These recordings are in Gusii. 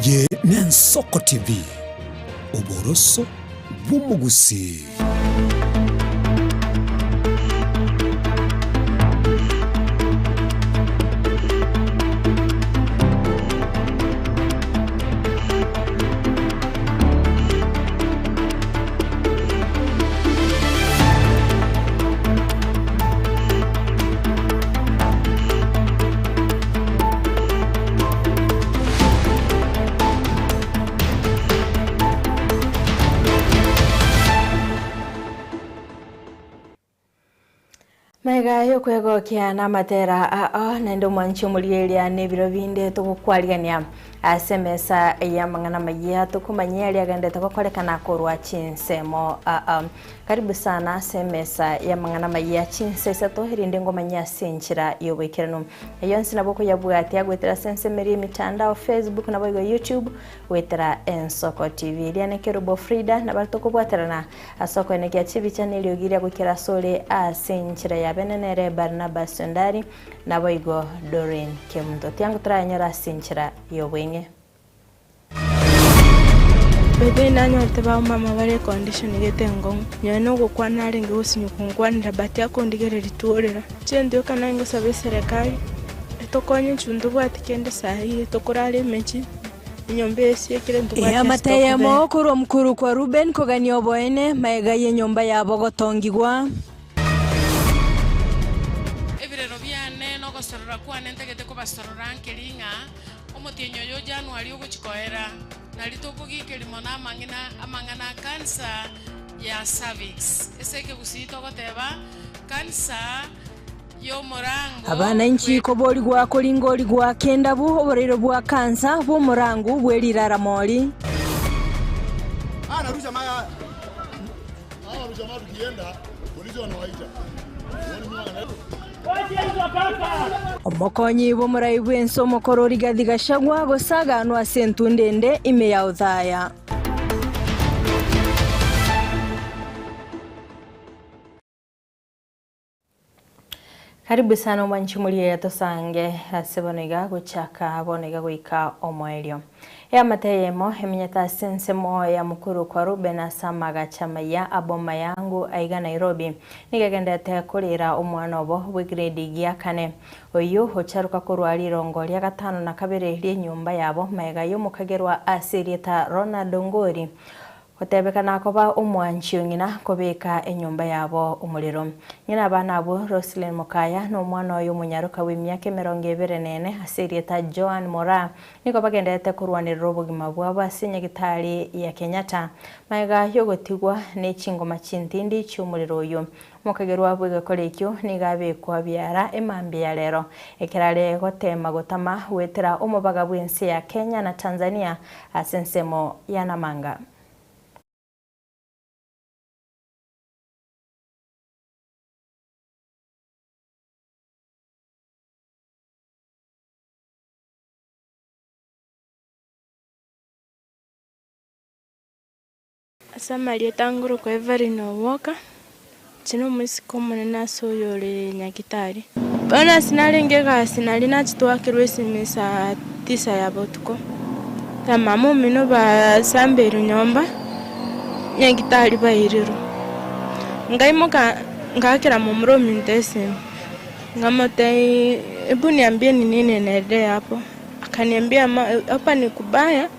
Eye n'Ensoko TV, oboroso bw'omogusii. Magega y'okwegokia namatera ao naende omwanchi omorigereria nebiro binde togokwarigania ase emesa y'amang'ana amayia tokomanyia aria agenderete gokorekana korwa chinsemo ao. Karibu sana ase emesa y'amang'ana amayia chinsa isato erinde ngomanye ase enchera y'oboikeranu. Ayio onsi nabo okoyabwatia goetera ase ensemo eria emitandao Facebook naboigo YouTube goetera Ensoko TV. Eria ne Kerubo Frida nabo tokobwaterana ase okoenekia chibicha na eriogi riria goikera asore ase enchera ya bene nere Barnabas Ondari naboigo Doreen Kemunto. Tiango torayanyore ase enchera y'obweng'e. Bebe nanyorete bamama bare econdition gete enkong'u, nonye na ogokwana narenge gosinywa konkwanera but akondigereria tworera. Inche ntioka naye ngosaba eserekari, etokonye intwe ntobwati kende saii tokorara emechie, enyomba eye esiekire ntobwati ase Eamate tokobera. eyemo korwa omokuru kwa Ruben kogania oboene, magega y'enyomba yabo gotongigwa. Ebirero biane na ogosorora kwane ntagete kobasorora nkeri ng'a Omotienyi oyo o Januari ogochia koera, nario tokogikeria mono amang'ina amang'ana a cancer ya cervix. Ase ekegusii togoteba cancer y'omorango Abana inchi bwe. koborigwa koringorigwa kendabu oboraire bwa kansa bw'omorangu bwe riraramori. Omokonyi bw'omorai bw'ense omokoro Rigathi Gachagua gosaganwa ase entunda ende ime ya Othaya. Karibu sana omwanchi morie tosange ase bono iga gochaka bono iga goika omoerio. Eamate eyemo emenyete ase ensemo ya mokuru kwa Reuben ase amagacho amaya a Boma Yangu aiga Nairobi nigo egenderete korera omwana obo bw'egrade gia kane. Oyio ocharuka korwa rirongo ria gatano na kabere ri'enyomba yabo magega y'omokagerwa ase erieta Ronald Ongori Gotebekana koba omwanchi o ng'ina kobeka enyomba yabo omorero. Ng'ina abana abwo, Roselyn Mokaya, na omwana oye omonyaroka bw'emiaka emerongo ebere na ene ase erieta Joan Moraa, nigo bagendererete korwanerera obogima bwabo ase nyagitari ya Kenyatta magega y'ogotigwa ne chingoma chintindi chi'omorero oyio. Omokagerwa bw'egekora ekio nigo abekwa biara emambia ya rero ekero are goteema gotama goetera omobaga bw'ense ya Kenya na Tanzania ase ensemo ya Namanga. Ase amarieta ngorokwa Evelyn Owoka, inche nomoiseke omonene ase oyo ore Nyagitari. Bono ase narenge egasi naria nachete goakerwa esimi saa tisa ya botuko, na mama omino basambeirwe nyomba, Nyagitari bairirwe. Nkaimoka ngaakera momura ominto esimi, nkamotebia hebu niambie ni nini inaendelea hapo, akaniambia hapa ni kubaya.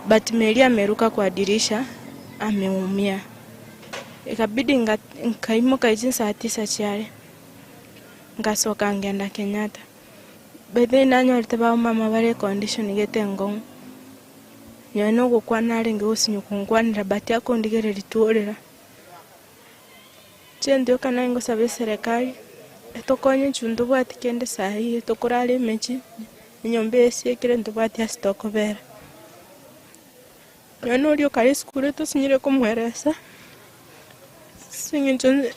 But Mary ameruka kwa dirisha ameumia. Ikabidi nkaimoka chinsaa tisa chiare nkasoka ngenda Kenyatta. By the way nanyorete bamama bare econdition gete enkong'u, nonye na ogokwana narenge gosinywa konkwanera but akondigereria tworera. Inche ntioka naye ngosaba eserekari, etokonye intwe ntobwati kende saii tokorara emechie. Enyomba eye esiekire ntobwati ase tokobera. Nonya na oria okare esukuru tosinyire komoeresa, ase eng'encho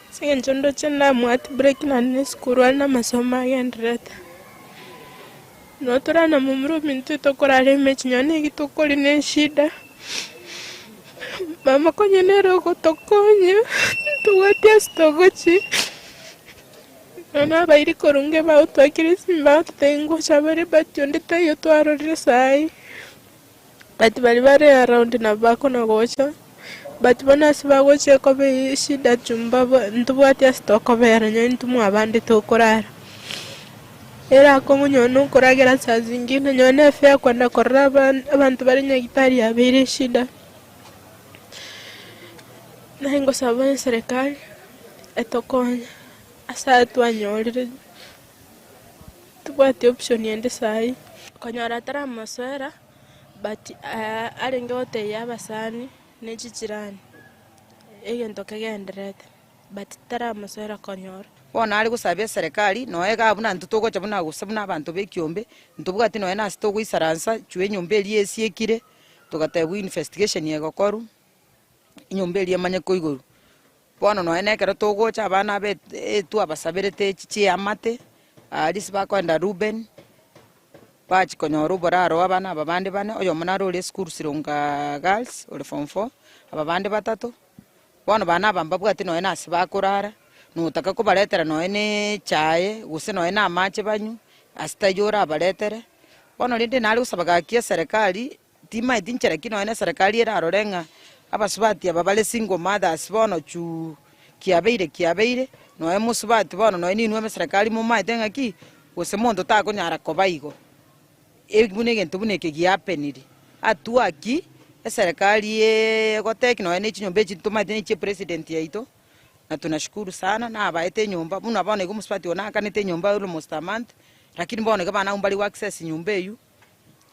ase eng'encho ndoche ndamwati break naende na esukuru are na amasomo agendererete. Nabo tore na momura ominto tokorara emechie nonya na eki tokoria ne eshida, mama konya nere ogotokonya, ntobwati ase togochia. Nonya nabairi korwa inge bagotwakera esimi bagototebia ngocha bare but onde taiyo twarorire saii, but baria bare around nabo bakona gocha, but bono ase bagocha ekoba eshida juu mbabwa ntobwati ase tokobera onye intwe mwabande tokorara. Ere akong'u nonye na okoragera saa zingine nonye na efare kwenda korora abanto bare nyagetari yabeire eshida. Naye ngosaba eserekari etokonye. Ase aya twanyorire, tobwati option ende saii. Konyora ataramosoera but arenge gotebia abasani ne chichirani egento kegendererete but taramosoera konyora. Bono are gosaba eserekari, nonya igaa buna intwe togocha buna gose buna abanto ba ekiombe, ntobwati nonya na ase togoisaransa, chwe enyomba eria esiekire, togatebwa investigation egokorwa, enyomba eria emanye koigorwa. Bono nonya nekero togocha abana aba twabasaberete echi chiamate, aria ase bakoenda Reuben, bachia konyora oboraro abana aba bande bane, oyomo naro ore esukuru Sironga Girls ore form four, aba bande batato, bono bana aba mbabwati nonya na ase bakorara, notaka kobaretera nonya na echae, gose nonya na amache banywe, ase taiyo orabaretere. Bono rende nare gosaba gaki eserekari. Timaeti nchera ki nonya neserekari erarore ng'a abasubati aba bare single mothers bono chuu kiabeire kiabeire, nonya mosubati bono nonya ninwe eserekari momaete ng'a ki, gose monto takonyara koba igo. Buna egento buna eke giapeniri, hatua ki eserekari egoteki nonya ne chinyomba echi tomaete ne chia president yaito, na tunashukuru sana nabaete enyomba, buna bono iga omosubati oyo naakanete enyomba almost a month, lakini bono iga abana abwo mbari go access nyomba eywo.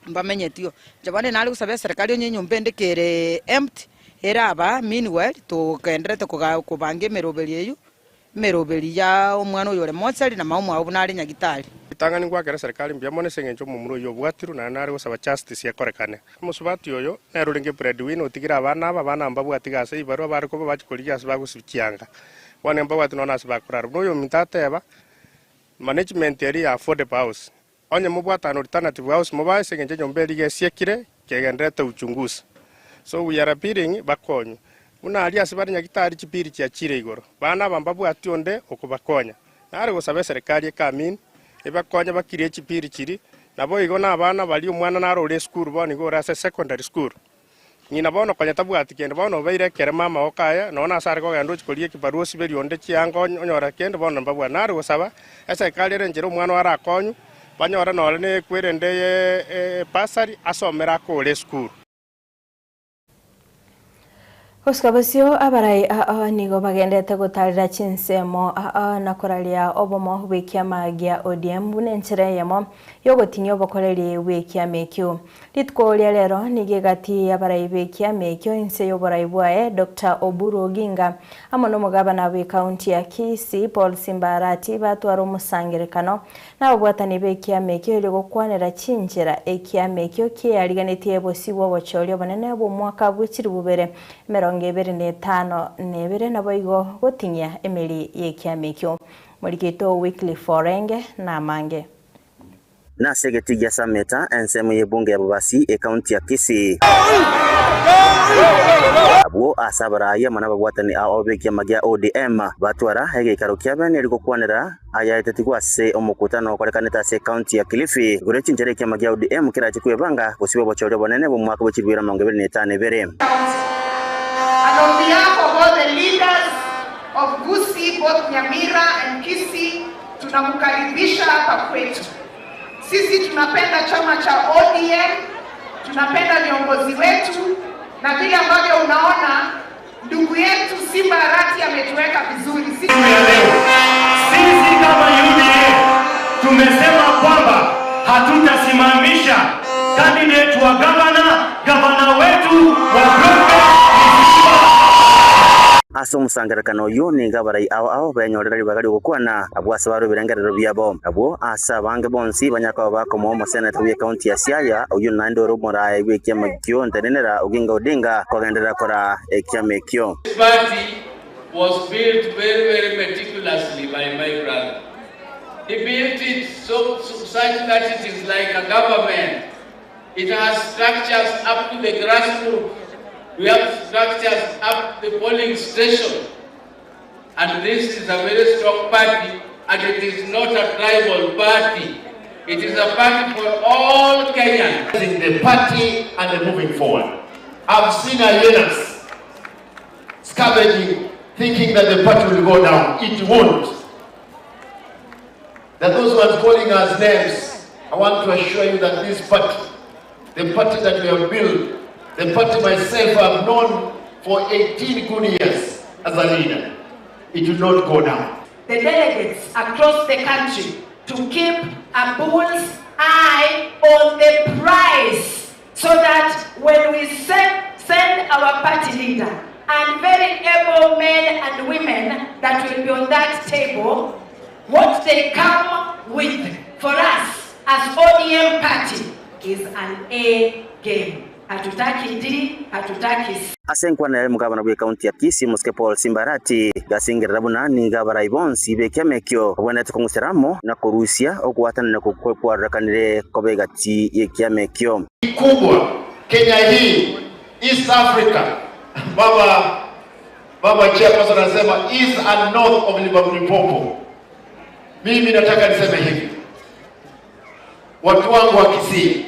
Mbamenyetio. Inche bono nare gosaba eserekari onye enyomba ende kere empty, ere aba meanwhile togendererete koga kobanga emeroberi eywo, emeroberi ya omwana oyo ore mochari na mama omwabo buna are nyagitari. Ritang'ani ngwakera eserekari mbuya mono ase eng'encho omomura oyio obwatirwe naende nare gosaba justice ekorekane. Omosubati oyo nere orenge breadwinner otigire abana aba, abana aba mbabwati gasi ebibarua bare koba bachia korigia ase bagosibia chianga. Bono mbabwati nonya ase bakorara. Buna oyominto ateba, management eria ya affordable house Onye mobwatane alternative house mobae ase engencho enyomba eria gesiekire kegendererete uchunguzi. So we are appealing bakonywe. Buna aria ase bare nyagitari chipiri chiachire igoro. Bana aba mbabwati onde okobakonya. Nare gosaba eserekari ecome in ebakonye bakirie chipiri chiria. Naboigo nabana baria omwana naro ore esukuru bono igo ore ase secondary school. Ng'ina bono konya tabwati kende, bono obeire ekerema amaboko aye, nonya nase are kogenda ochia koria ekibarua osiberie onde chianga onyore kende, bono mbabwate. Nare gosaba, eserekari ere enchera omwana oye arakonywe, banyore nore nekwerende ye ebasari asomere akore esukuru. Gosika bosio abarai aa nigo bagendete gotarera chinsemo aa na koraria obomo bw'ekiama gia ODM buna enchera eyemo y'ogotinyia obokoreri bw'ekiama ekio. Rituko ria rero nigo egati y'abarai b'ekiama ekio inse y'oborai bwaye Doctor Oburu Oginga amo nomogabana bw'ecounty ya Kisii Paul Simba Arati batwara omosangerekano nababwatani b'ekiama ekio erio gokwanera chinchera ekiama ekio kieyariganetie bosio bw'obochori obonene bw'omwaka bwe chilifu bibere 25 naboigo gotinyia emeri y'ekiama ekio. Morikito Wycliffe Orenge namange. Nase egetii gia Sameta, ensemo y'ebunge ya Bobasi, ekaunti ya Kisii. Abwo ase abarai amo nababwatani ao b'ekiama gia ODM batwara egeikaro kia bene erio gokwanera ayaetetigwe ase omokutano okorekanete ase ekaunti ya Kilifi igoro ye chinchera ekiama gia ODM kerache kwebanga gosiba obochori obonene bw'omwaka bwe chilifu 2025. And on behalf of all the leaders of Gusii, both Nyamira and Kisii, tunakukaribisha hapa kwetu. Sisi tunapenda chama cha ODM, tunapenda viongozi wetu, na vile ambavyo unaona ndugu yetu Simba Arati ametuweka vizuri. Sisi Sisi kama UDA tumesema kwamba hatutasimamisha candidate wa gavana, gavana wetu wa Broadbay Ase omosangererekano oyio nigo abarai ao ao benyorera ribaga ri'ogokwana, abwo ase barwe ebirengererio biabo. Abwo ase abange bonsi banyare koba bakomoa omoseneta bw'ekaunti ya Siaya, oyio naende ore omoraai bw'ekiama ekio ntenenera Oginga Odinga kogenderera koraa ekiama ekio. This party was built very, very meticulously by my brother. He built it so, so such that it is like a government. It has structures up to the grassroots. We have structures up to the polling station. And this is a very strong party. And it is not a tribal party. It is a party for all Kenyans. In the party and the moving forward. I've seen hyenas scavenging, thinking that the party will go down. It won't. That those ones calling us names, I want to assure you that this party, the party that we have built, the party myself have known for 18 good years as a leader, it will not go down. The delegates across the country to keep a bull's eye on the prize so that when we send, send our party leader and very able men and women that will be on that table, what they come with for us as ODM party is an A game. Hatutaki D, hatutaki C. Ase enkwana yaye omogabana bw'ekaunti ya Kisii Mosike Paul Simbarati gasengerera buna nigo abarai bonsi b'ekiama ekio babwenerete kong'usera amo na korusia okobwatanana okwo kwarorekanire koba egati y'ekiama ekio. Kubwa Kenya hii East Africa baba baba chairperson anasema east and north of Limpopo. Mimi nataka niseme hivi, watu wangu wa Kisii,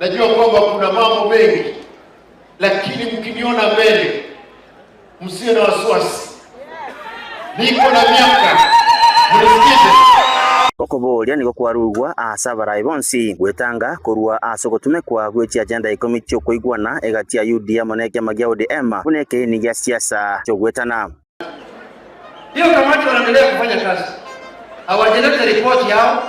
najua kwamba kuna mambo mengi, lakini mkiniona mbele msiwe na wasiwasi, niko na miaka, mnisikize. Okoboria nigo kwarugwa ase abarai bonsi gwetanga korwa ase ogotumekwa gwe chiagenda ikomi chiokoigwana egati ya UDA amo na ekiama gia ODM buna ekeini gia siasa chiogwetana. Hiyo kamati wanaendelea kufanya kazi, hawajaleta ripoti yao,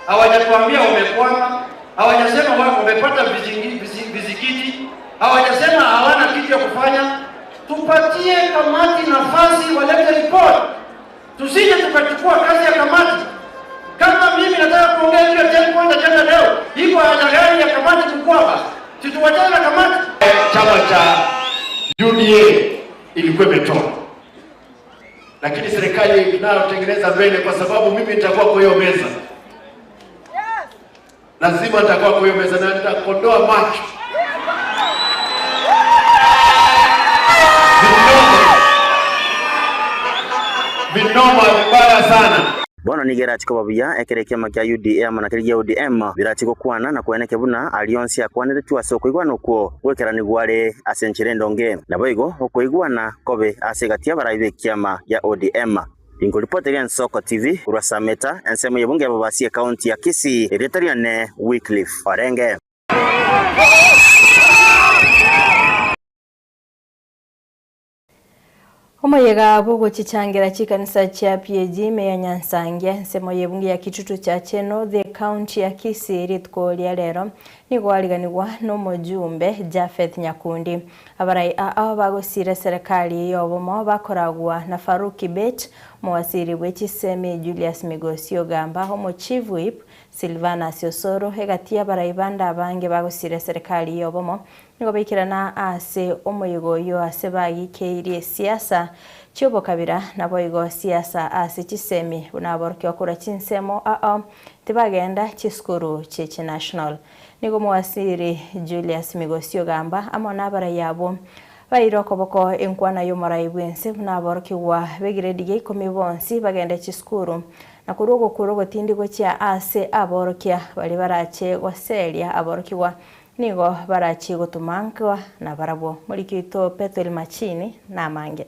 hawajatuambia wamekwama, hawajasema wamepata vizingiti, hawajasema hawana kitu ya kufanya. Tupatie kamati nafasi walete ripoti, tusije tukachukua kazi ya kamati. Kama mimi nataka kuongea juu ya 10 point agenda leo, iko haja gani ya kamati kukwama? Si tuwachane na kamati. Chama cha UDA ilikuwa imetoa, lakini serikali inayotengeneza mbele, kwa sababu mimi nitakuwa kwa hiyo meza, lazima nitakuwa kwa hiyo meza na nitakondoa macho vinoma vibaya sana. Bono nigo erachi koba buya ekero ekiama kia UDA amo na keria gia ODM birachi gokwana na kweneke buna aria onsi akwaneretwe ase okoigwana okwo gwekeranigwa are ase enchera endonge. Naboigo okoigwana kobe ase egati ya abarai ba ekiama gia ODM. Inkoripoti ria Ensoko TV korwa Sameta ensemo ya ebunge ya Bobasi ekaunti ya Kisii erieta riane Wycliffe Orenge. Omoyega bwogochichangira chikanisa chia PAG ime ya Nyansangia ensemo ya ebunge ya Kitutu Chache North ekaunti ya Kisii rituko ria rero nigo ariganigwa na omojumbe Japheth Nyakundi. Abarai abo bagosire serikali yobomo bakoragwa na Farouk Kibet, omowasiri bwe chisemi Julius Migosi Ogamba, omo Chief Whip Silvana Siosoro egati abarai bande abange bagosire serikali yobomo nigo baikirana ase omoyega oyo ase bagikeirie siasa chiobokabira naboigo siasa ase chisemi buna aborokigwa korwa chinsemo ao tibagenda chisukuru chie national. Nigo omowasiri Julius Migosi Ogamba amo na abarai abwo baire okoboko enkwana ya omorai bwa ense buna aborokigwa ba egrade ya ikomi bonsi bagende chisukuru na korwa ogokura ogotindi gochia ase aborokia baria barache goseria aborokigwa nigo barachi gotumankwa na barabwo. Moriki oito Pethuel Machini na amange.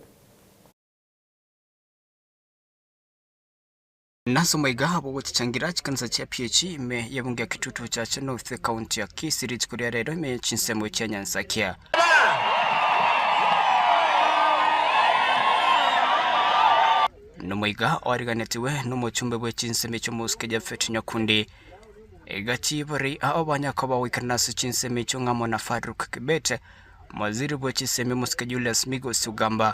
Naso maiga bogochichangira chikanisa chia PH ime yebunge ya Kitutu Chache North county ya Kisii rituko ria rero ime chinsemo chia Nyansakia. Nomoiga oariganetiwe nomochumbe bwe chinsemo echo mosike Japhet Nyakundi egati bari ao banyakoba goikerana ase chinsemo echo ng'amo na Farouk Kibet mwaziri bwe chisemi mosike Julius Migos Ugamba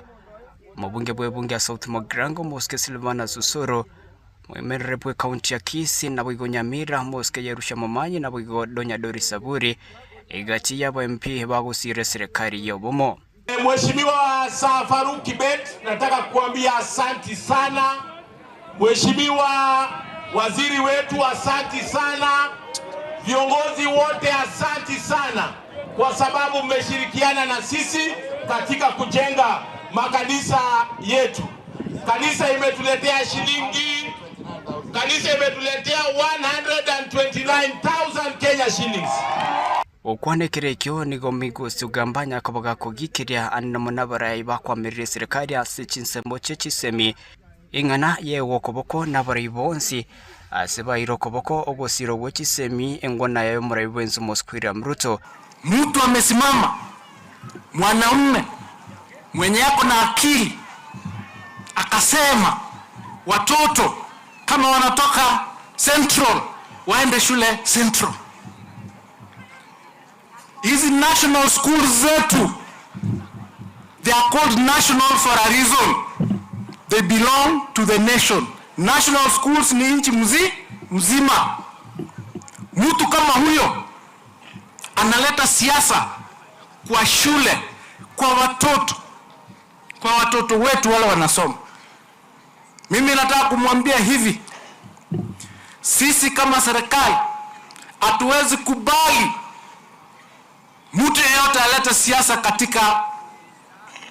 mobunge bwe bunge ya South Mogrango mosike Silvana Susuru mwemerere bwe kaunti ya Kisii na bwigo Nyamira mosike Yerusha Momanyi na bwigo Donya Dori Saburi egati yabo MP bagosire serikali yobomo. Mheshimiwa Sir Farouk Kibet, nataka kuambia asanti sana. Mheshimiwa waziri wetu asanti sana. Viongozi wote asanti sana kwa sababu mmeshirikiana na sisi katika kujenga makanisa yetu. Kanisa imetuletea shilingi Kanisa imetuletea 129,000 Kenya shillings. Gokwana ekero ekio nigo Migos Ugamba anyakoba gakogiikeria ande mono abarai bakwamerire eserekari ase chinsemo chie chisemi, ing'ana yeegwa okoboko nabarai bonsi ase baeire okoboko ogosira gwe chisemi engwana yaye omorai bwense Omosike William Ruto. Mtu amesimama mwanaume mwenye ako na akili akasema watoto kama wanatoka Central waende shule Central. Hizi national schools zetu they are called national for a reason. They belong to the nation. National schools ni nchi mzi, mzima. Mtu kama huyo analeta siasa kwa shule, kwa watoto, kwa watoto wetu wale wanasoma. Mimi nataka kumwambia hivi, sisi kama serikali hatuwezi kubali mtu yeyote alete siasa katika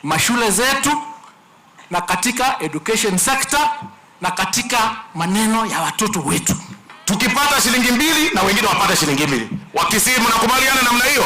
mashule zetu na katika education sector na katika maneno ya watoto wetu. Tukipata shilingi mbili na wengine wapate shilingi mbili. Wakisii, mnakubaliana namna hiyo?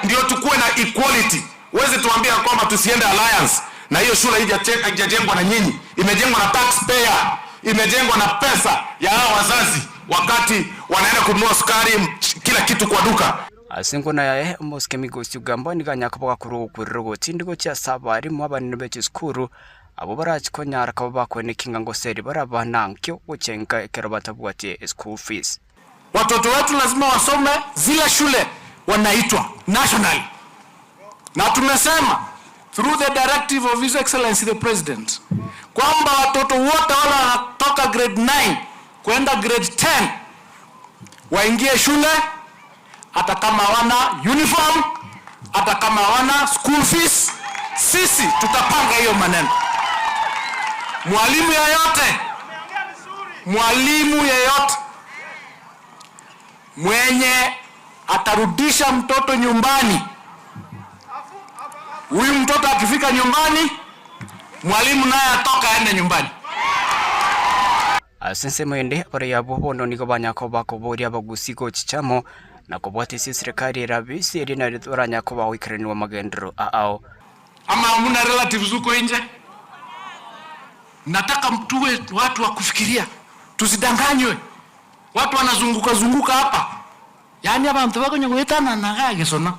Ndio tukuwe na equality. Huwezi tuambia kwamba tusiende alliance na hiyo shule haijajengwa na nyinyi, imejengwa na taxpayer, imejengwa na pesa ya hao wazazi, wakati wanaenda kununua sukari, kila kitu kwa duka. Ase enkwana yaye, omosike Migosi Ugamba nigo anyakoba gakorwa ogokurera ogotindi gochia ase abarimu abanene be chisukuru abwo barachi konyara koba bakoeneka ing'a ngoseri bare abana ankio gochia inka ekero batabwati eschool fees. Watoto wetu lazima wasome zile shule wanaitwa nationally, na tumesema through the directive of His Excellency the President kwamba watoto wote wale wanatoka grade 9 kwenda grade 10 waingie shule hata kama hawana uniform, hata kama hawana school fees. Sisi tutapanga hiyo maneno. Mwalimu yeyote, mwalimu yeyote mwenye atarudisha mtoto nyumbani, huyu mtoto akifika nyumbani, mwalimu naye atoka aende nyumbani. Ase ensemo ende, abarai abwo bono nigo banyaka koboria abagusi gochicha amo na kobwatia ase eserekari erabe ase eria nario baranyare koba goikeranigwa amagenderero ao. Ama hamuna relatives huko nje? Nataka tuwe watu wa kufikiria, tusidanganywe. Watu wanazunguka zunguka hapa, yaani abantu bakonya kuetana na gagesona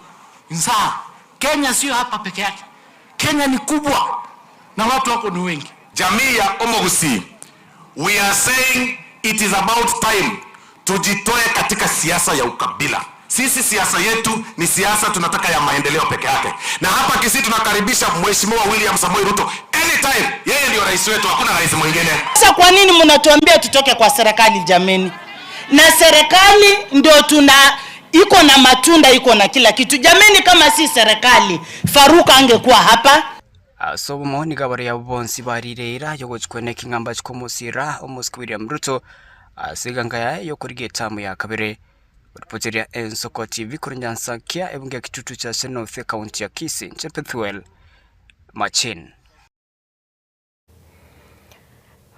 nsaa. Kenya sio hapa peke yake, Kenya ni kubwa na watu wako ni wengi. Jamii ya Omogusi, we are saying it is about time tujitoe katika siasa ya ukabila. Sisi siasa yetu ni siasa tunataka ya maendeleo peke yake, na hapa Kisii tunakaribisha Mheshimiwa William Samoei Ruto anytime. Yeye ndio rais wetu, hakuna rais mwingine. Sasa kwa nini mnatuambia tutoke kwa serikali jameni? Na serikali ndio tuna iko na matunda iko na kila kitu jameni. Kama si serikali, Faruk angekuwa hapa. Ase obomo nigo abaria abwo bonsi barire eira y'ogochia kweneka ing'amba chikomosira omosike William Ruto ase eganga yaye y'okorigia etamu ya kabere. Oripoteria Ensoko TV korwa Nyansakia ebunge ya Kitutu Chache North ekaunti ya Kisii, inche Pethuel Machin.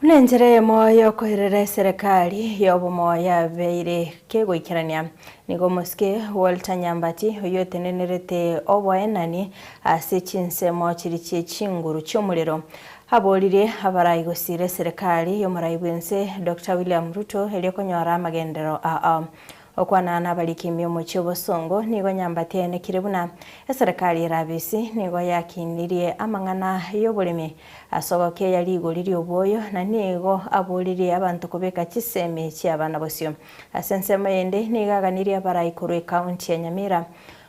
Buna enchera eyemo y'okoirera eserekari y'obomo yabeire kegoikerania, nigo omosike Walter Nyambati oyio otenenerete oboenani ase chinsemo chiria chie chinguru chi'omorero aboririe abarai gosira eserekari y'omorai bw'ense Doctor William Ruto erio konyora amagenderero ao. Okwanana nabariki ime omochie obosongo nigo nyambati aenekire buna eserekari erabisi nigo yakinirie amang'ana y'oboremi ase ogokeya rigori ri'oboyo na nigo aboririe abanto kobeka chisemi chi'abana bosio. Ase ensemo eyende nigo aganirie abarai korwa ecounty ya Nyamira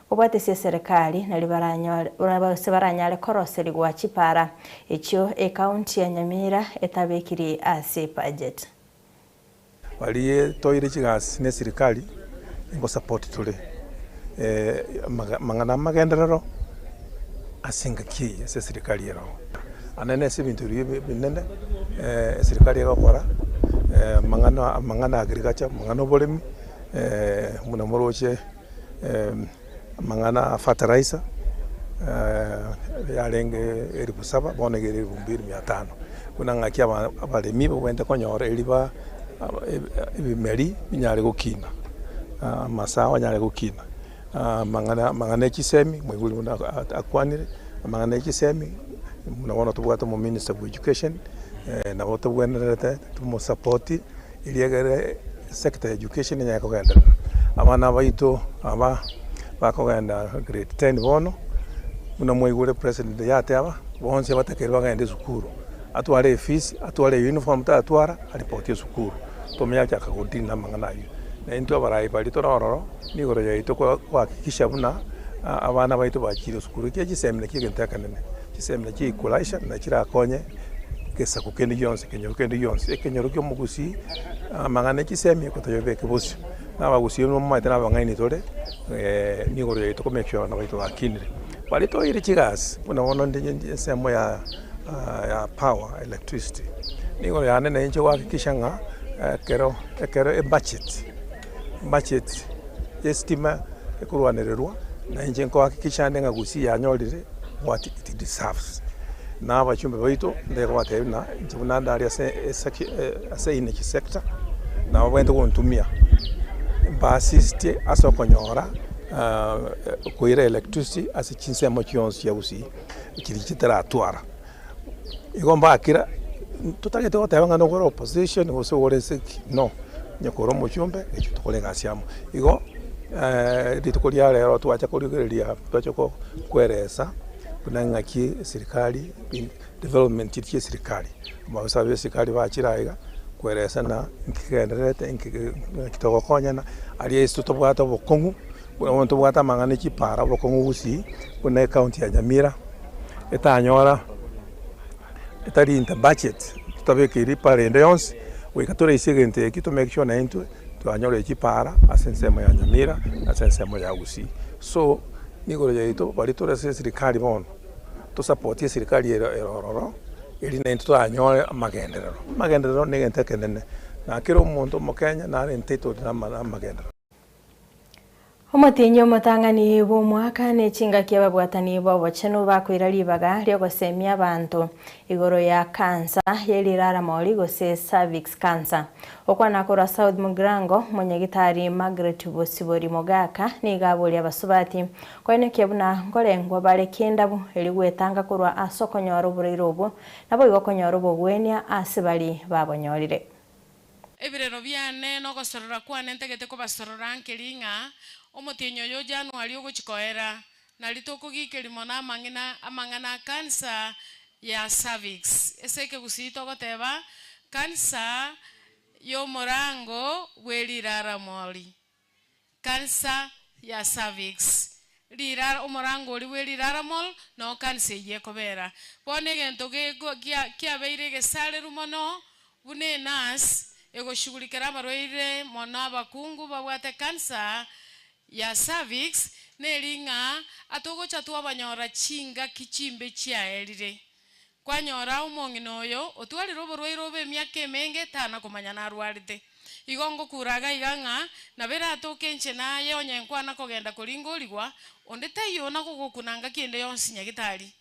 kobwatesia eserekari nario baranyore gose baranyare koroserigwa chipara echio ecounty ya Nyamira etabekiri ase ebudget. Baria toire chigasi ne serikali ngosupport tore amang'ana amagenderero ase engaki eye ase eserikali ere oo. Anene ase ebinto biria ebinene eserikali egokora amang'ana amang'ana agriculture, amang'ana oboremi buna moroche amang'ana a fertilizer yarenge elifu saba bono iga ere elifu mbili mia tano. Buna ng'aki abaremi babwenerete konyora erio ba. Ebimeri binyare gokina, amasao anyare gokina, amang'ana amang'ana ya chisemi moigwe buna akwanire, amang'ana ya chisemi buna bono tobwate omominister bwa education, nabo tobwenerete tomosapoti erio egere sector ya education enyare kogenderera. Abana baito aba bakogenda grade ten bono, buna mwaigure president yateba, bonsi abatakeire bagende esukuru, atware efees, atware euniform tatwara. Aripoti esukuru, tomanye achaka godeal namang'ana ayio. Na intwe abarai baria tore ororo, nigoro yaito kohakikisha buna abana baito bachire esukuru. Ekiagera chisemi nakio egento ekenene, chisemi nachio equalizer na chirakonye egesaku kende gionsi, ekenyoro kende gionsi. Ekenyoro kia omogusii, amang'ana ya chisemi okotoyobeke bosio. Na abagusii momanyete na abang'aini tore, nigoro yaito ko make sure abana baito bakinire. Baria toire chigasi, buna bono nde ensemo ya. ya power, electricity, nigo yane na inche gohakikisha ng'a ekero ekero ebudget ebudget ya estima ekorwanererwa, na inche nkohakikisha nde ng'a gusii yanyorire what it deserves. Na abachumbe baito nde kobatebia buna inche buna ndare ase eseki ase energy sector, nabo babwenerete gontumia mbaasistie ase okonyora koira electricity ase chinsemo chionsi chia gusii. Chiria chitaratwara. Igo mbakira, totagete goteba ng'a nokore opposition gose ore ase ki, no, onye kore omochumbe ekio tokore egasi amo. Igo rituko ria rero twacha korigereria twacha ko koeresa buna ng'aki eserikari development chiria chia eserikari, amaofisa ba eserikari bachire aiga koeresa na nki kegendererete nki ng'aki togokonyana, aria ase tobwate obokong'u. Buna bono tobwate amang'ana e chipara obokong'u gusii buna ecounty ya Nyamira etanyora etari into budget totabekeiri epara ende yonsi goika toraise egento eki to make sure naintwe twanyorire chipara ase ensemo ya Nyamira ase ensemo ya Gusii. So nigo yaito baria tore ase eserikari bono tosapotie eserikari ere ere ororo eri naintwe toranyore amagenderero. Amagenderero na egento ekenene na kera omonto omokenya nare entitled na amagenderero. Omotienyi omotang'ani bw'omwaka ne chingaki ababwatani b'obochenu bakoira ribaga ri'ogosemia abanto igoro ya kansa ye riraramori gose cervix cancer. Okwana korwa South Mugirango, Omonyagitari Margaret Bosibori Mogaka nigo aboria abasubati koenekia buna nkorengwa bare kendabu erio gwetanga korwa ase okonyora oborwaire obwo naboigo konyora obogwenia ase bari babonyorire. Ebirero biane na ogosorora kwane ntagete kobasorora nkeri ng'a omotienyi oyo o Januari ogochia koera, nario tokogikeria mono amang'ina amang'ana a cancer ya cervix. Ase ekegusii togoteba cancer y'omorango bwe riraramori. Cancer ya cervix. Rirara omorango oria bwe riraramol noo cancer eyio ekobera. Bono egento geko gia kiabeire egesareru mono buna enurse egoshughulikera abarwaire mono abakungu babwate cancer ya cervix neri ng'a atogocha twabanyora chingaki chimbe chiaerire. Kwanyora omong'ina oyo otwarire oborwaire obo emiaka emenge tana komanya narwarete. Igo ngokura iga iga ng'a nabo eratoke inche naye onye nkwana kogenda koringorigwa, onde taiyo ona gogokuna ngaki ende yonsi nyagitari.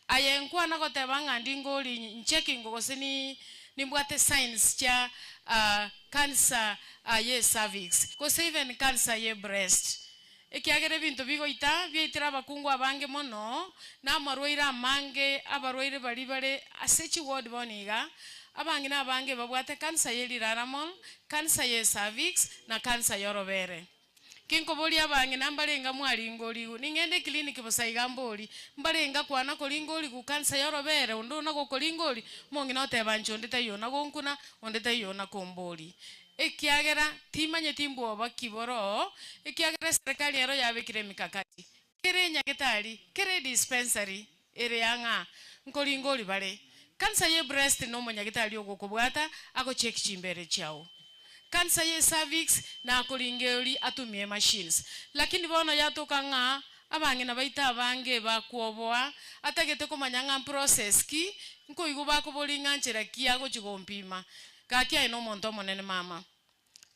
Aye nkwana goteba ng'a ndingori nchekingo gose ni nimbwate signs chia cancer ye cervix gose even cancer ye breast. Ekiagera ebinto bigoita biaitire abakungu abange mono, na amarwaire amange, abarwaire baria bare ase chiward bono iga, abang'ina abange babwate cancer ye riraramol, cancer ye cervix, na cancer y'orobere. Kinkoboria abang'ina mbarenga mwaringorigwe, ning'ende eclinic bosa iga mbori, mbarenga kwana koringorigwa cancer y'orobere, onde ona gokoringori, omong'ina oteba inche onde taiyo ona gonkuna, onde taiyo ona kombori. Ekiagera timanyeti mbwoba ki boroo, ekiagera eserekari ero yabekire emikakati, kera enyagetari, kera edispensary ere ang'a, nkoringori bare. Cancer ye breast nomonyagitari ogokobwata agocheck chimbere chiao. Cancer ye cervix nakoringeori atumie machines. Lakini bono yatoka ng'a abang'ina baito abange bakwoboa atagete komanya ng'a mprocess ki, nkoigwa bakobori ng'a nchera ki agochi gompima. Gaki aye nomonto omonene mama.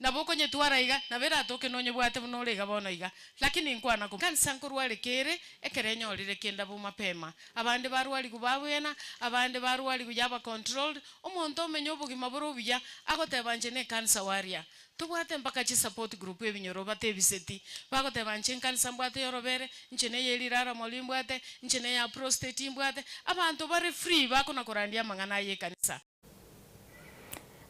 Nabo okonyetwara iga, nabo eratoke nonyebwate buna ore iga bono iga. Lakini nkwana ko kansa nkorwareka ere, ekero enyorire kenda bo mapema. Abande barwarigwe babwena, abande barwarigwe yaba controlled, omonto omenya obogima bore obuya, agoteba inche ne cancer waria. Tobwate mpaka chi support group ebinyoro batebiseti, bagoteba inche nkansa mbwate yorobere, inche neye riraramo rimbwate, inche neya prostate imbwate, abanto bare free bakona korandia amang'ana aya ekanisa.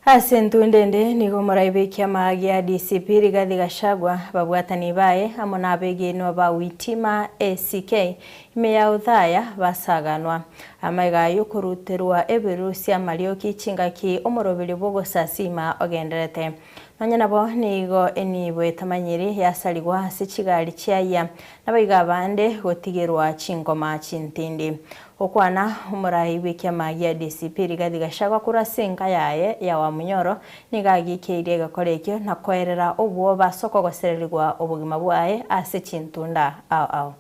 Ase entunda ende nigo omorai bw'ekiama gia DCP Rigathi Gachagua, ababwatani baye amo nabegenwa ba Witima ACK ime ya Othaya basaganwa. Amaiga y'okoruterwa ebirusia amarioki chingaki omoroberi bw'ogosasima ogenderete. Nonya nabo nigo enibo etamanyiri yasarigwa ase chigari chiayia, naboigo abande gotigerwa chingoma chintindi. Gokwana omorai bw'ekiama gia DCP Rigathi Gachagua korwa ase enka yaye ya Wamunyoro nigo agiikeirie egekora ekio na koerera obwoba ase okogosererigwa obogima bwaye ase chintunda ao ao.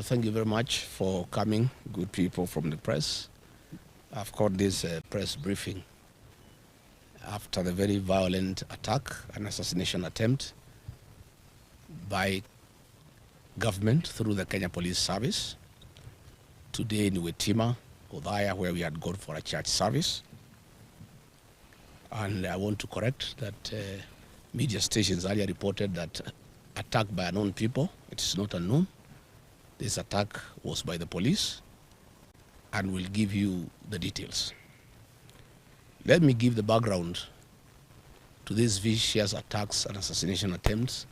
Thank you very much for coming, good people from the press. I've called this press briefing after the very violent attack and assassination attempt by government through the Kenya Police Service today in Witima, Othaya, where we had gone for a church service. And I want to correct that media stations earlier reported that attack by unknown people. It is not unknown. This attack was by the police and we'll give you the details. Let me give the background to these vicious attacks and assassination attempts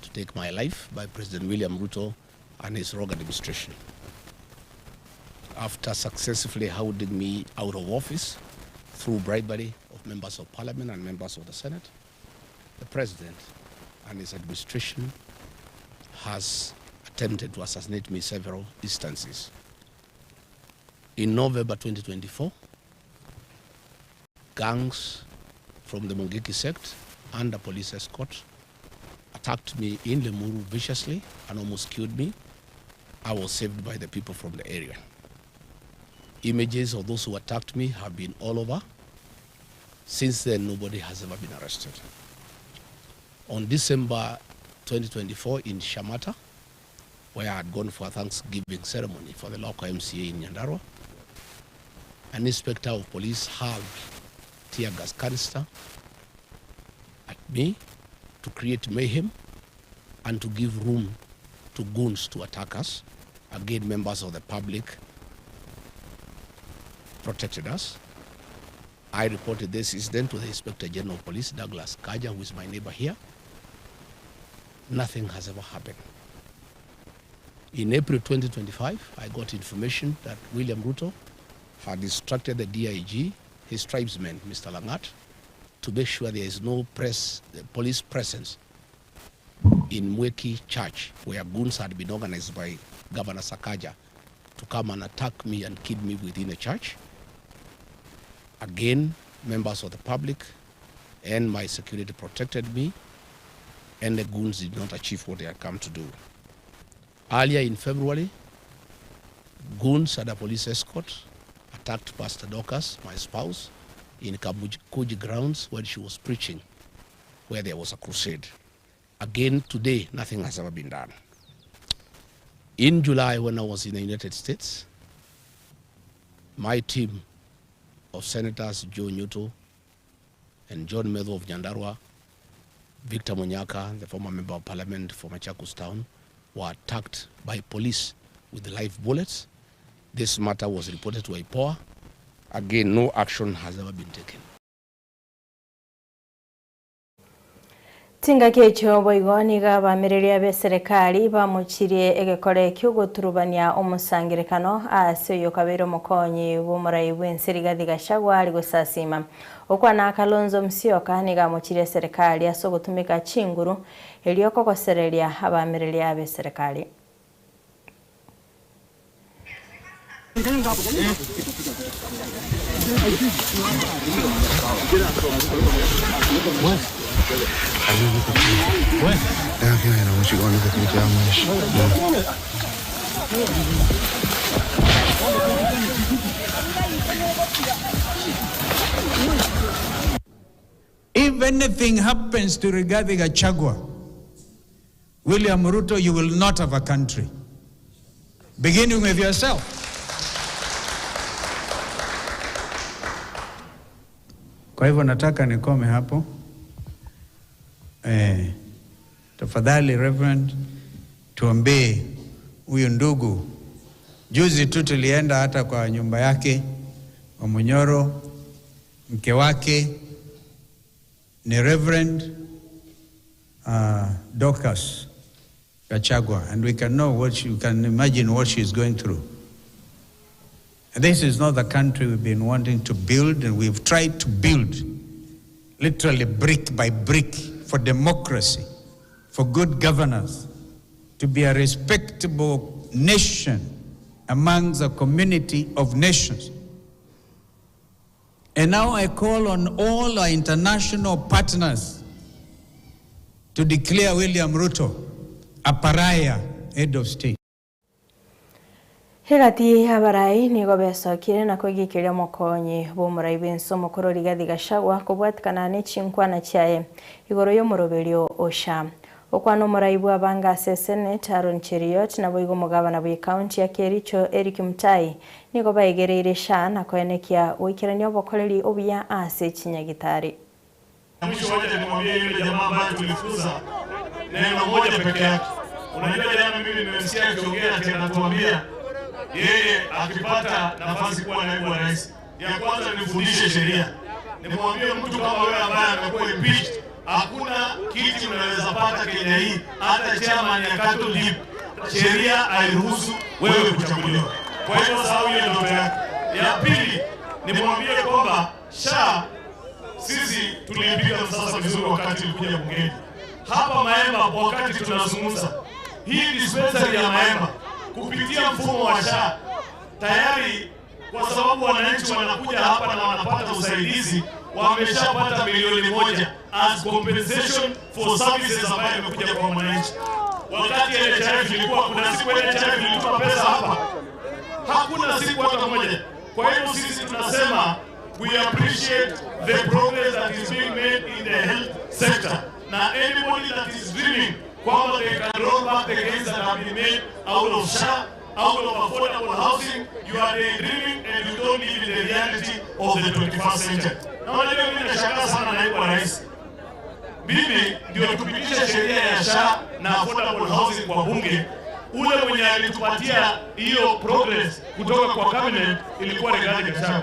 to take my life by President William Ruto and his rogue administration. After successfully hounding me out of office through bribery of members of parliament and members of the Senate, the president and his administration has attempted to assassinate me several instances. In November 2024, gangs from the Mungiki sect under police escort attacked me in Limuru viciously and almost killed me. I was saved by the people from the area. Images of those who attacked me have been all over. Since then, nobody has ever been arrested. On December 2024 in Shamata, where I had gone for a Thanksgiving ceremony for the local MCA in Nyandarua, an inspector of police hurled tear gas canister at me to create mayhem and to give room to goons to attack us. Again, members of the public protected us. I reported this incident to the Inspector General of Police, Douglas Kaja, who is my neighbor here. Nothing has ever happened. In April 2025, I got information that William Ruto had instructed the DIG, his tribesman, Mr. Langat, to make sure there is no police presence in Mweki Church, where goons had been organized by Governor Sakaja to come and attack me and kill me within the church. Again, members of the public and my security protected me, and the goons did not achieve what they had come to do. Earlier in February, goons at a police escort attacked Pastor Dorcas, my spouse, in Kamukunji grounds when she was preaching, where there was a crusade. Again, today, nothing has ever been done. In July, when I was in the United States, my team of Senators Joe Nyutu and John Methu of Nyandarua, Victor Munyaka, the former member of parliament for Machakos Town, were attacked by police with live bullets. This matter was reported to IPOA. Again, no action has ever been taken. Chingaki echio boigo nigo abamereria b'eserekari bamochirie egekore ki'ogoturubania omosangerekano ase oyo kabeire omokonyi bw'omorai bw'ense Rigathi Gachagua ari gosasima. Okwana Kalonzo Musyoka nigo amochirie eserekari ase ogotumeka chinguru erio kogosereria abamereria b'eserekari. If anything happens to Rigathi Gachagua, William Ruto, you will not have a country. Beginning with yourself. Kwa hivyo nataka nikome hapo. Eh, tafadhali Reverend, tuombee huyu ndugu. Juzi tu tulienda hata kwa nyumba yake wa Munyoro, mke wake ni Reverend Dorcas Gachagua, and we can know what she, you can imagine what she's going through. And this is not the country we've been wanting to build, and we've tried to build, literally brick by brick, for democracy, for good governance, to be a respectable nation among the community of nations. And now I call on all our international partners to declare William Ruto a pariah head of state. Egati y'abarai nigo besokire na koigikeria omokonyi bw'omorai bw'ense omokoro Rigathi Gachagua kobwatikana ne chinkwana chiaye igoro y'omoroberio o SHA. Okwana omorai bw'abange ase Senate Aaron Cheruiyot naboigo omogabana bwe county ya Kericho Eric Mutai nigo baegereire SHA na koenekia goikerania obokoreri obuya ase chinyagitari. Mwisho wacha nimwambie yule jamaa ambaye tulifunza neno moja peke yake. Unajua jana mimi nimemsikia akiongea ati anatuambia yeye akipata nafasi kuwa naibu wa rais, ya kwanza nifundishe sheria. Nimwambie mtu kama wewe ambaye amekuwa impeached, hakuna kiti unaweza pata Kenya hii, hata chairman ya cattle dip, sheria hairuhusu wewe kuchaguliwa. Kwa hivyo sahau hiyo ndoto yako. Ya pili nimwambie kwamba SHA sisi tulipiga msasa vizuri wakati tulikuja bungeni hapa Maemba. Wakati tunazungumza hii dispensary ya Maemba kupitia mfumo wa SHA tayari, kwa sababu wananchi wanakuja hapa na wanapata usaidizi, wameshapata milioni moja as compensation for services ambayo imekuja kwa mwananchi. Wakati NHIF ilikuwa, kuna siku NHIF ilituma pesa hapa? Hakuna siku hata moja. Kwa hivyo sisi tunasema we appreciate the progress that is being made in the health sector. Na anybody that is dreaming kwamba they can roll back the gains that have been made out of SHA, out of affordable housing, you are daydreaming and you don't live in the reality of the 21st century. Na unajua mimi nashangaa sana naibu wa rais. Mimi ndio tupitishe sheria ya SHA na affordable housing kwa bunge. Ule mwenye alitupatia hiyo progress kutoka kwa cabinet ilikuwa Rigathi Gachagua.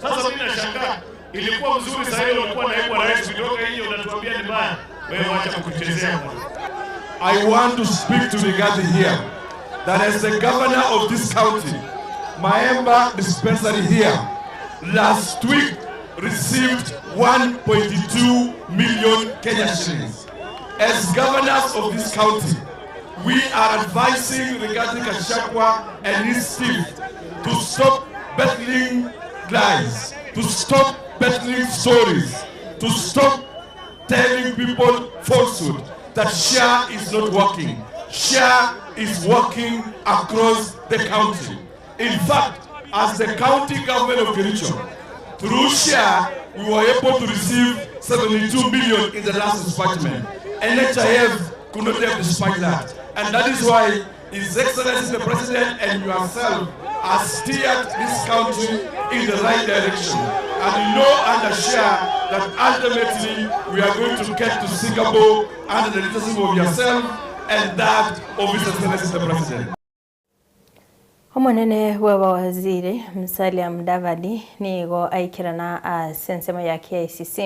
Sasa mimi nashangaa, ilikuwa mzuri sasa hiyo ulikuwa naibu wa rais, kutoka hiyo unatuambia ni mbaya. Wewe wacha kutuchezea bwana. I want to speak to Rigathi here that as the governor of this county, Maemba dispensary here last week received 1.2 million Kenya shillings. As governors of this county, we are advising Rigathi Gachagua and his team to stop peddling lies, to stop peddling stories, to stop telling people falsehood that SHA is not working. SHA is working across the county. In fact, as the county government of Kericho, through SHA, we were able to receive 72 million in the last disbursement. NHIF could not have dispatched that. And that is why His Excellency the President and yourself have steered this country in the right direction. And you know and assure that ultimately we are going to get to Singapore under the leadership of yourself and that of His Excellency the President. Omonene bw'abawaziri Musalia Mudavadi nigo aikerana ase ensemo ya KICC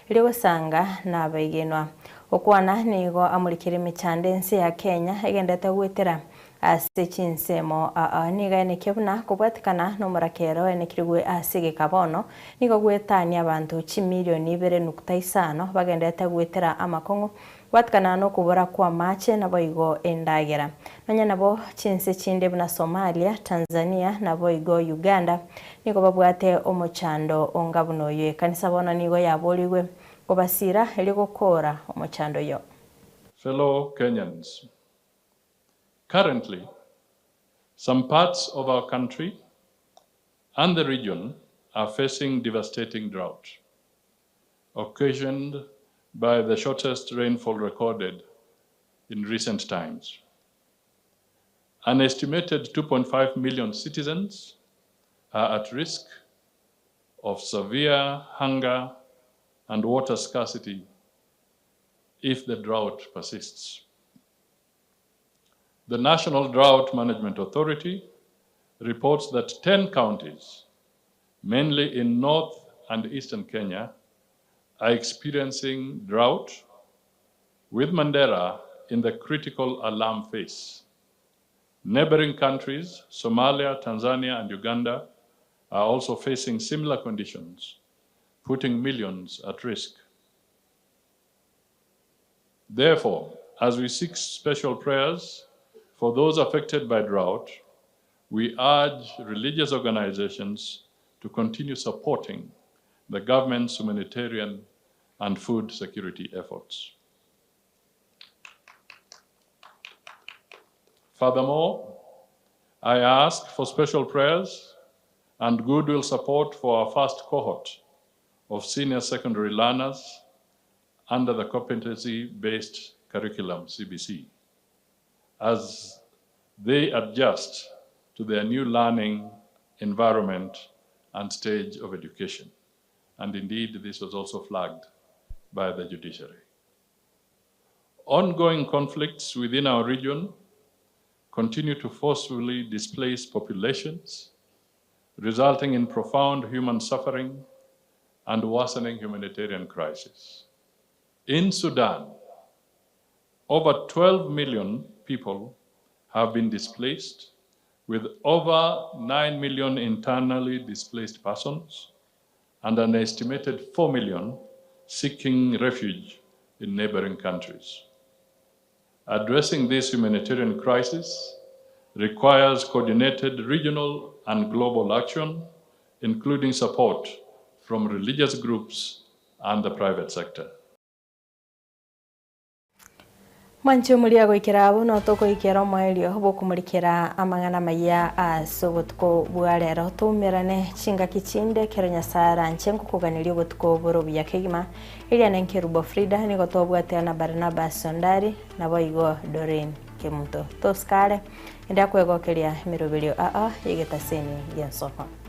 erio gosanga nabaigenwa. Okwana nigo amorikire emechando ense ya Kenya egendete goetera ase chinsemo aa nigo aenekia buna kobwatekana na omorakera oenekirigwe ase egeka bono nigo goetania abanto chimilioni ibere nukta isano bagendete goetera amakong'u Gwatikana nokobora kw'amache naboigo endagera. Nonya nabo chinse chinde buna Somalia, Tanzania naboigo Uganda nigo babwate omochando onga buna oyo. Ekanisa bono nigo yaborigwe kobasira erio gokora omochando oyo. Fellow Kenyans, currently, Some parts of our country and the region are facing devastating drought, occasioned by the shortest rainfall recorded in recent times. An estimated 2.5 million citizens are at risk of severe hunger and water scarcity if the drought persists. The National Drought Management Authority reports that 10 counties, mainly in North and Eastern Kenya, are experiencing drought, with Mandera in the critical alarm phase. Neighboring countries, Somalia, Tanzania, and Uganda, are also facing similar conditions, putting millions at risk. Therefore, as we seek special prayers for those affected by drought, we urge religious organizations to continue supporting the government's humanitarian and food security efforts. Furthermore, I ask for special prayers and goodwill support for our first cohort of senior secondary learners under the competency-based curriculum, CBC, as they adjust to their new learning environment and stage of education. And indeed, this was also flagged by the judiciary. Ongoing conflicts within our region continue to forcefully displace populations, resulting in profound human suffering and worsening humanitarian crisis. In Sudan, over 12 million people have been displaced, with over 9 million internally displaced persons and an estimated 4 million seeking refuge in neighboring countries. Addressing this humanitarian crisis requires coordinated regional and global action, including support from religious groups and the private sector. Mwanche omoria goikera abwo notokoikera omoerio bwokomorikera amang'ana amaya ase obotuko bwa rero toumerane chingaki chinde ekero Nyasaye aranche ngokoganeria obotuko bore obuya kegima eria ne Nkerubo Frida nigo tobwate na Barnabas Ondari naboigo Doreen Kemunto. Tosikare ende akwegokeria emeroberio aa yegetaseni giensoko.